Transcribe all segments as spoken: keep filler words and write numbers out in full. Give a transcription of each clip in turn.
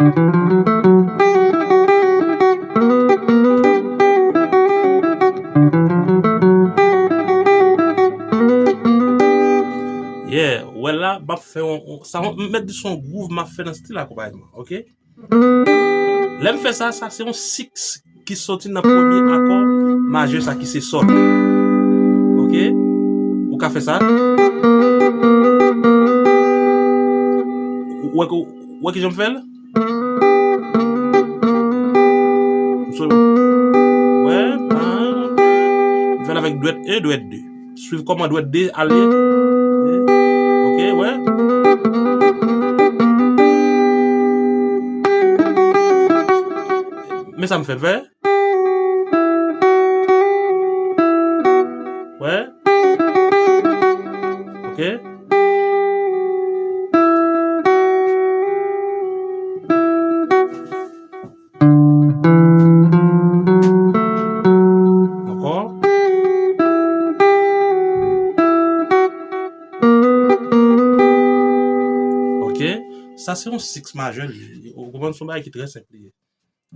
Yeah, wè la, m ap fè yon, yon, sa, m mèt di se yon gwouv m ap fè nan stil akonpayman, oke? Lè m fè sa, sa se yon six ki soti nan premye akò majè sa ki se sòl. Oke? Ou ka fè sa. Ou wè, ou wè kijan m fè l? M sou, wè, pa, m fè l avèk dwèt en, dwèt de. Swiv kòman dwèt de ale. Oke, wè. Men sa m fè, fè. Wè. Oke. Ankò. Oke. Sa se yon six majè li ye. Ou konprann, se yon bagay ki trè senp li ye.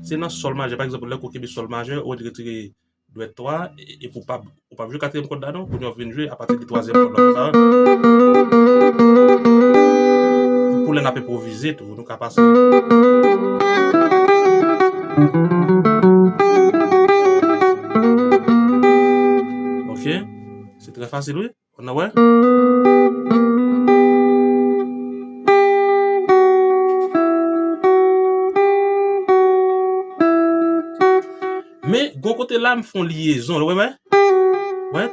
Se nan sòl majè, pa egzanp, lè ke w kenbe sòl majè, ou retire dwèt twa, e, epi w p ap, ou p ap jwe katriyèm kòd la non, kounye a w vin jwe apati de twazyèm kòd la, sa. Pou lè n ap enpwovize tou, nou ka pase. Oke, se trè fasil, wi. Ou wè? Men, gon kote la, m fè yon lyezon, ou wè? Wè?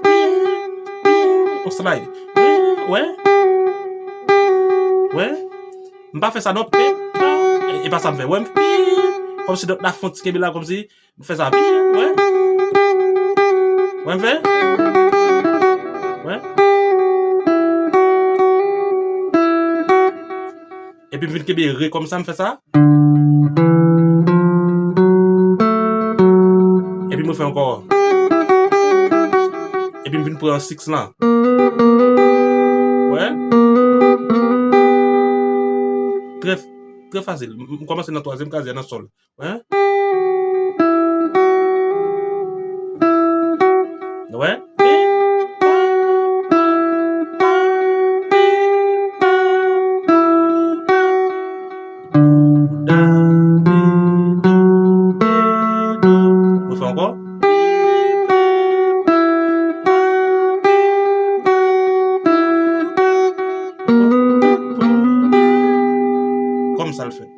On slide. Wè? Wè? M pa fè sa non. E, e pa sa m fè. Wè, m kòmsi dòt la fè yon ti kenbe la, kòmsi M fè sa, pi, wè. Wè, m fè. Wè. Epi m vin kenbe re kòmsa, m fè sa. Epi m refè ankò. Epi m vin pran six lan. Wè. Trè, trè fasil. M, m kòmanse nan twazyèm kazye a, nan sòl. Hein? Wè? Ou fè ankò? Kòmsa l fèt.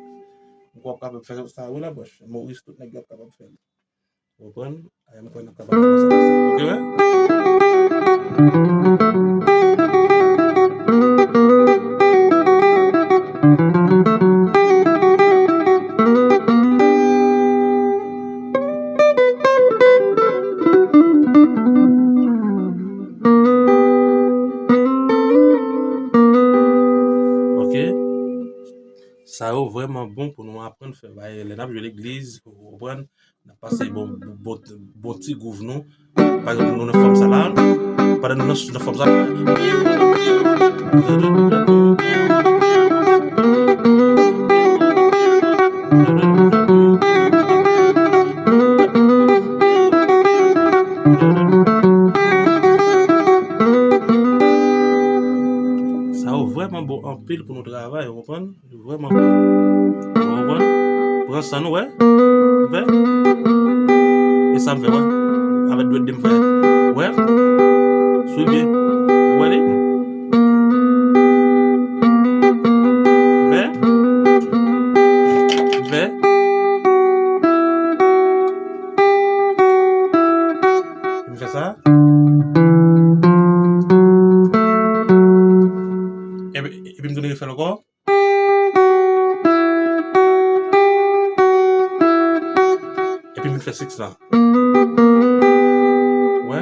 M kwè w ap kapab fè sa, wi, Labòch. Moris, tout nèg yo ap kapab fè l. Ou konprann? Ay, m kwè n ap kapab avanse konsa. Oke, wi? Oke. Sa yo vrèman bon pou nou aprann fè bagay lè n ap jwe legliz, ou konprann? N ap pase bon, bon, bon ti gwouv nou. Pa egzanp, nou nan fòm sa la. Pandan nou nan, nan fòm sa la. Sa yo vrèman bon anpil pou nou travay, ou konprann? Vrèman bon. Ou konprann? Pran san nou, wè. M fè. E sa m fè, wè. Avèk dwèt de m fè. Wè. Swiv byen. Ou wè li? M fè. M fè. M fè sa. Epi, epi m tounen refè l ankò. Epi m vin fè six la. Wè.